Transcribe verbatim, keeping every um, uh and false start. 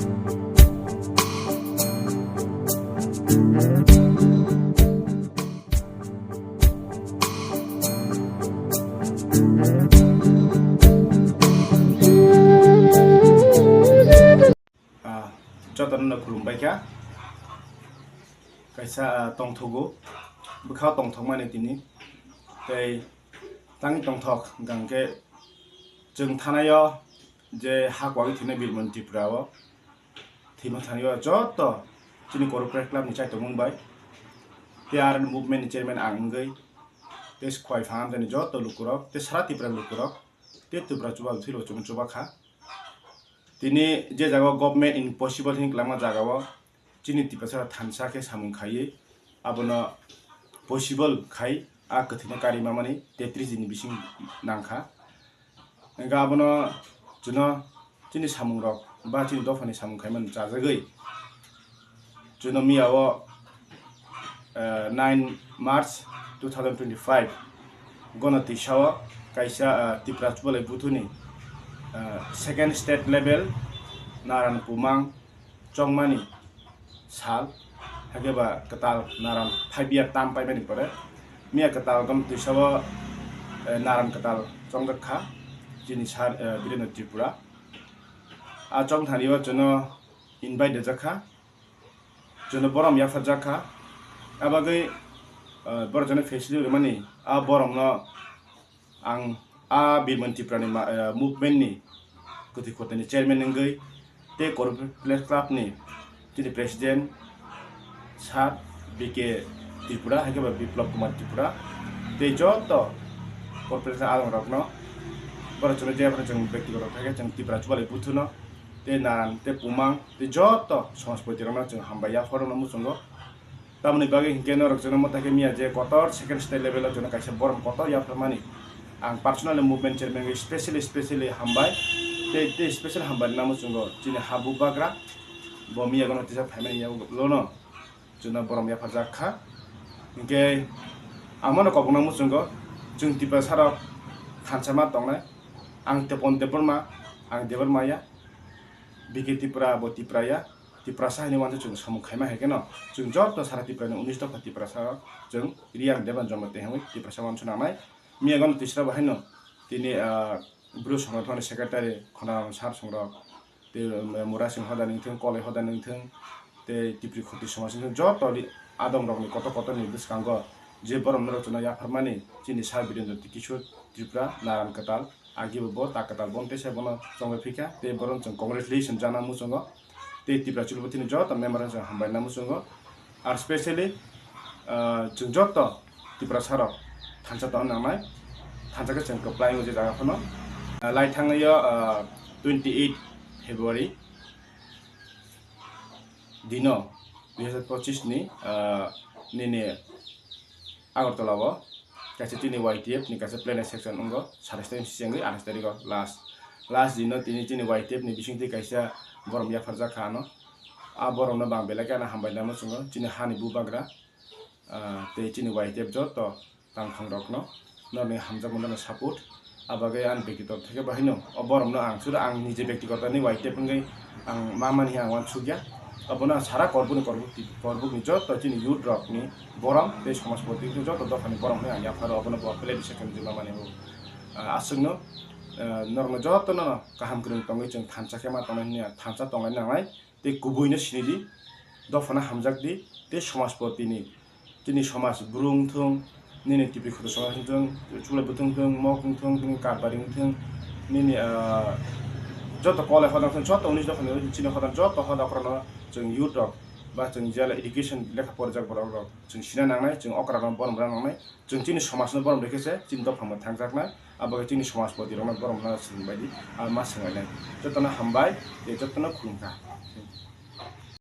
Ah, jotono no khulumbai kha. Kaisa, ah, tongthogo, bwkha tongthokmani tini. Tei tangwi tongthok hwnkha hwnkhe chwng thanaio je ha kwagwi thwinai Birmoni Tripura o thwima thangwi o joto chini Corporate Club ni chaitomung bai tei R N movement ni chairman ang wngwi tei Khowai Phangamjani joto lukurok tei sara Tripura lukurok tei Tripura chuba thwibo chwng chuba kha. Tini je jaga o government impossible hinwi kwlangma jaga o chini Tiprasa thansa khe samung khaiwi abono possible khai a kwthwino kari mamani tetris din ni bising nangkha. Hwnkhe abono chwngno chini samungrok ba chini dophani samung khaimani chajagwi chwngno miya o, eh, nine March two thousand twenty-five gono twisao kaisa, eh, Tipra Chubalai Buthuni, eh, second state level Naran Pumang chongmani sal, hakhe ba kwtal Naran five year term paimani pore miya kwtal gom twisao, eh, Naran kwtal chongjak kha chini sar, eh, Birendra Tripura. A chongthani o chwngno invite rijak kha, chwngno borom yapharjak kha. Abagwi, eh, borok chwngno facility rwmani a boromno ang a Birmoni Tripura ni ma-, eh, movement ni kwthwi khotoni chairman wngwi tei Corporate Club ni chini president sir B K Tripura, hakhe ba Biplab Kumar Tripura tei joto Corporate adongrokno borok chwngno jeba phano chwng bektigoto khaikhe chwng Tipra Chubalai Buthuno tei Naran tei Pumang tei joto somajpoti rokno chwng hambai yaphar rwno muchungo. Tamoni bagwi hinkhe norok chwngno mwtai khe miya je kotor second state level o chwngno kaisa borom kotor yapharmani. Ang personally movement chairman wngwi specially, specially hambai. Tei, tei special hambai namo chwngo chini ha bubagra bo miya gano tisa phaimani yago lono chwngno borom yapharjak kha. Hinkhe ang mano kobokna muchungo chwng Tiprasa rok thansa ma tongnai. Ang Tepon Debbarma, ang Debbarma ya. B K Tripura bo Tipra ya. Tiprasa hinwi uansuk chwng samung khaima hai kheno chwng joto sara Tripura ni unis dopha Tiprasa rok chwng Riyang Deban Jomo tei hwnwi Tiprasa uansuk nangnai. Miya gano tisra bo haino tini, ah, Bru Songrok ni secretary Khondaram Sar Songrok tei, um, Mura Singh Hoda ni wngthung, Koloi Hoda ni wngthung tei Tipri Khoti Somaj ni wngthung joto ri-, adong rok ni kotor kotor ni bwskango je borom norok chwngno yapharmani chini Sir Birendra Kishore Tripura Naran Kwtal. Agi bo bo ta kwtal bon tesa bono chongwi phikha tei borom chwng congratulation jana muchungo tei Tipra Chulbutini joto member chwng hambai na muchungo. Ar specially, ah, chwng joto Tiprasa rok thansa tong nangnai, thansa khe chwng kwplai wngwi jaga phano. Ah, lai thangnaio, ah, twenty eight February dino dui hazar pochis ni, ah, nini Agartala o kaisa chini Y T F ni kaisa planning section wngo, satais tarik siyangwi atais tarik o last, last dino tini chini Y T F ni bisingtwi kaisa borom yapharjak kha ano. A boromno bang belai khe ano hambai nai muchungo chini hani bubagra, ah, tei chini Y T F joto tangphang rokno norokni hamjakmano support. Abagwi ani bektigoto theke bo haino o boromno ang suru ang nije bektigoto ni Y T F wngwi ang ma mani ang uansukya. Abono ang sara Korbukni, Korbuk, Korbukni joto chini youth rokni borom tei somajpoti wngkhe joto dophani borom hwnwi ang yapharo. Abono bo play second jima mani bo, ah, aswkno, ah, norokno jotono kaham kwrwng tongwi chwng thansa khe ma tongnai hwnwi ang thansa tongnai nangnai. Tei kubuino sini di, dophano hamjak di, tei somajpotini, chini somaj bru wngthung, nini Tipri Khoti somaj wngthung, Chulai Buthung wngthung, Mok wngthung, nini Karbari wngthung, nini, ah, joto Kolai hoda wngthung, joto unis dophani chini hoda, joto hoda okorokno chwng youth rok ba chwng jela education lekha porijak borok rok chwng sina nangnai, chwng okra rok borom rwna nangnai. Chwng chini somajno borom rikhe se chini dophano thangjaknai, abo khe chini somajpoti rokno boromno swrwng bai di, ah, ma swnglainai. Jotono hambai, tei jotono khulumkha.